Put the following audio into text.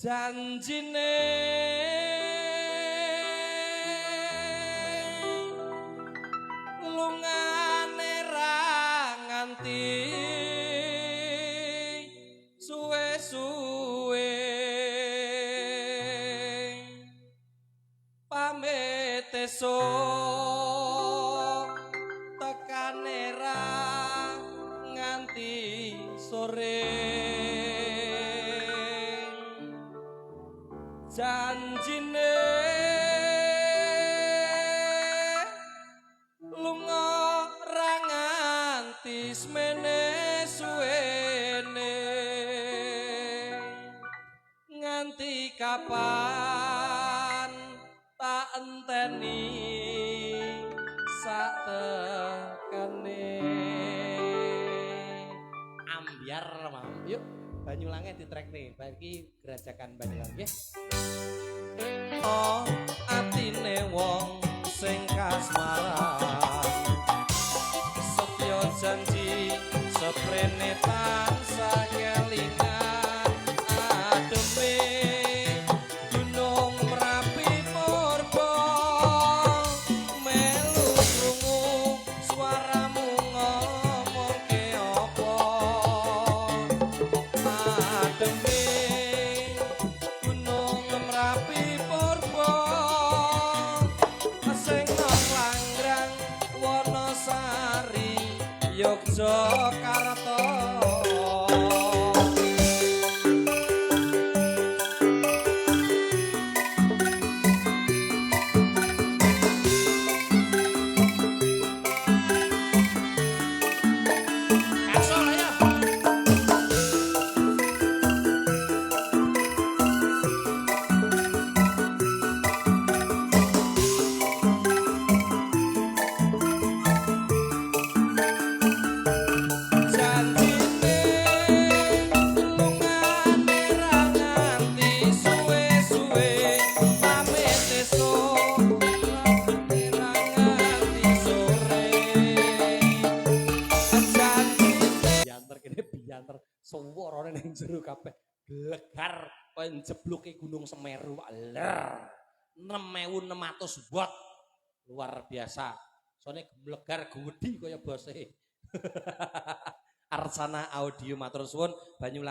Janjine lungane ra nganti suwe-suwe, pamit esuk tekane ra nganti sore. Janjine lunga ra nganti semene suwene, nganti kapan tak enteni sak tekane. Ambyar mam, yuk Banyulange di track nih, bagi Grajagan Banyulangi ya. Oh, atine wong sing kasmaran, setya janji seprene tansah kelingan, ademe Gunung Merapi Purba melu krungu suaramu ngomongke apa. Ademe Gunung Merapi Purba sing nang Langgrang Wonosari Yogyakarta. Kasol ayo. Janjine lungane ra nganti suwe-suwe, pamit esuk ra nganti sore. Janjine Bianter kene bianter suwarane ning jero kabeh glegar kaya njebluke Gunung Semeru. Ler 6600 watt, luar biasa. Sone glegar gedhi kaya bose. Arsana Audio matur suwun Banyulangi.